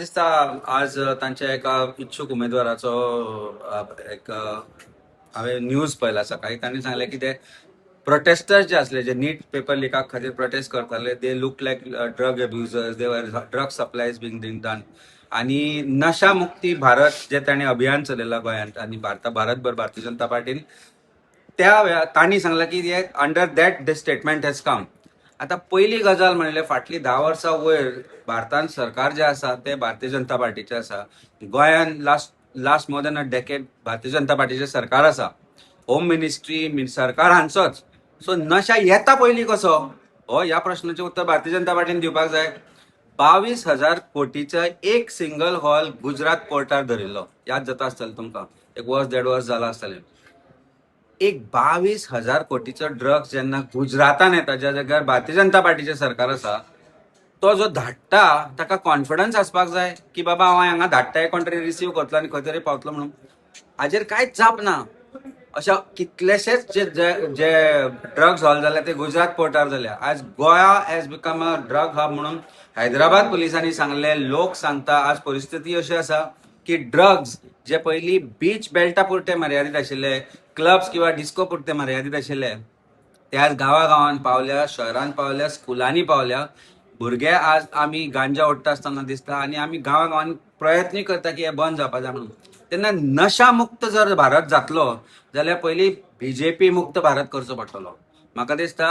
दिसता आज तांच्या एका इच्छूक उमेदवाराचो एक हांवें न्यूज पळयला सकाळी. तांणी सांगलें की ते प्रोटेस्टर्स जे आसले, जे नीट पेपर लिका खातीर प्रोटेस्ट करताले, they look like drug abusers, there were drug supplies being done. आणि नशा मुक्ती भारत जे तांणी अभियान चलयलां गोंयांत आनी भारता भारतभर भारतीय जनता पार्टीन, त्या वेळार तांणी सांगलां की under that the statement has come. आता पयली गजाल म्हणल्यार फाटलीं 10 वर्सां वयर भारतान सरकार जें आसा तें भारतीय जनता पार्टीचें आसा. गोंयान last more than a decade Bharatiya Janata पार्टीचें सरकार आसा. होम मिनिस्ट्री, सरकार हांचोच. सो नशा येता पयलीं कसो, हो ह्या प्रश्नाचें उत्तर भारतीय जनता पार्टीन दिवपाक जाय. 22,000 कोटीचा एक सिंगल हॉल गुजरात पोर्टार धरिल्लो, याद जाता आसतलें तुमकां, एक वर्स देड वर्स जाला आसतलें. एक 22,000 कोटीचो ड्रग्स जेन्ना गुजरातान येता, ज्या जाग्यार भारतीय जनता पार्टीचें सरकार आसा, तो जो धाडटा ताका कॉन्फिडन्स आसपाक जाय की बाबा हांव हांगा धाडटा, कोण तरी रिसीव करतलो आनी खंय तरी पावतलो म्हणून. हाजेर कांयच जाप ना. अशा कितलेशेच जे जे जे ड्रग्स हॉल जाल्या ते गुजरात पोर्टार जाल्या. आज Goa has become a drug hub म्हणून हैदराबाद पुलिसांनी सांगले. लोक सांगता, आज परिस्थिती अशी आसा की ड्रग्स जे पयलीं बीच बेल्टा पुरते मर्यादीत आशिल्ले, क्लब्स किंवा डिस्को पुरते मर्यादीत आशिल्ले, ते आज गांवा गांवान पावल्या, शहरान पावल्या, स्कुलांनी पावल्या. भुरगे आज आमी गांजा ओडटा आसतना दिसता आनी आमी गांवा गांवांनी प्रयत्नूय करता की हे बंद जावपा जाय म्हणून. तेन्ना नशा मुक्त जर भारत जातलो जाल्यार पयलीं बीजेपी मुक्त भारत करचो पडटलो. म्हाका दिसता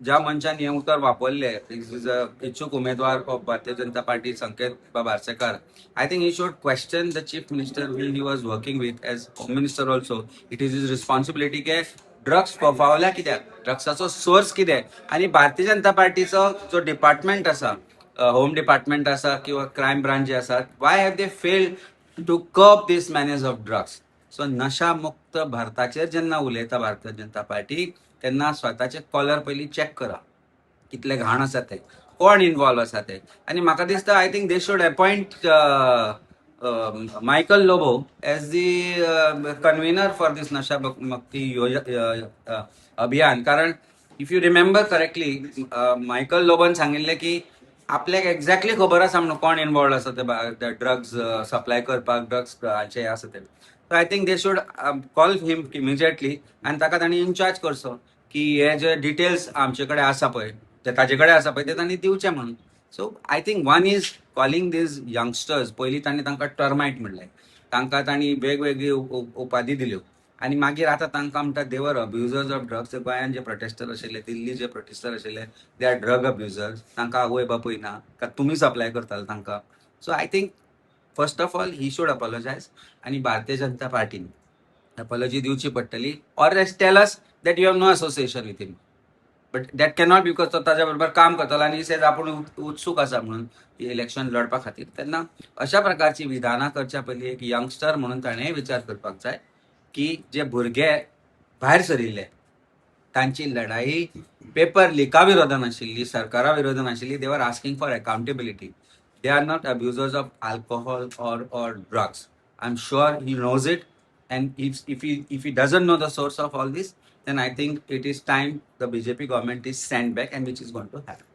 ज्या मनशान हें उतर वापरलें, is a इच्छूक उमेदवार ऑफ भारतीय जनता पार्टी, संकेत बाब आर्सेकर, I think he should question the chief minister who he was working with as home minister also. It is his responsibility की ड्रग्स फोफावल्या कित्याक, ड्रग्साचो सोर्स कितें आनी भारतीय जनता पार्टीचो जो डिपार्टमेंट आसा, होम डिपार्टमेंट आसा किंवा क्रायम ब्रांच जे आसा, why have they failed to curb this menace of drugs? So नशा मुक्त भारताचेर जेन्ना उलयता भारतीय जनता पार्टी, तेन्ना स्वताचे कॉलर पयलीं चॅक करा, कितले घाण आसा ते, कोण इन्वॉल्व आसा ते. आनी म्हाका दिसता, I think they should appoint Michael Lobo as the convener for this नशा मुक्ती अभियान. कारण if you remember correctly, Michael लोबोन सांगिल्लें की आपल्याक एक्झॅक्टली खबर आसा म्हणून कोण इन्वॉल्व आसा ते ड्रग्स सप्लाय करपाक, ड्रग्स हाचे आसा ते. So I think they should call him immediately आनी ताका तांणी इन्चार्ज करचो की हे जे डिटेल्स आमचे कडेन आसा पळय, ते ताजे कडेन आसा पळय, ते तांणी दिवचे म्हणून. So I think one is calling these youngsters, पयलीं तांणी तांकां टर्मायट म्हणलें, तांकां तांणी वेगवेगळी उपाधी दिल्यो आनी मागीर आतां तांकां म्हणटा they were abusers of drugs. गोंयान जे प्रोटेस्टर आशिल्ले, दिल्ली जे प्रोटेस्टर आशिल्ले, they are drug abusers. तांकां आवय बापूय ना का? तुमी सप्लाय करताले तांकां? So I think first of all he should apologize आनी भारतीय जनता पार्टीन अपॉलॉजी दिवची पडटली, or tell us that you have no association with him. But that cannot, because तो ताच्या बरोबर काम करतलो आनी सेज आपूण उत्सूक आसा म्हणून इलेक्शन लढपा खातीर. तेन्ना अशा प्रकारची विधानां करच्या पयलीं एक यंगस्टर म्हणून ताणें विचार करपाक जाय की जे भुरगे भायर सरिल्ले तांची लढाई पेपर लिका विरोधान आशिल्ली, सरकारा विरोधान आशिल्ली. They were asking for accountability. They are not abusers of alcohol or drugs. I am sure he knows it, and if he doesn't know the source of all this, then I think it is time the BJP government is sent back, and which is going to happen.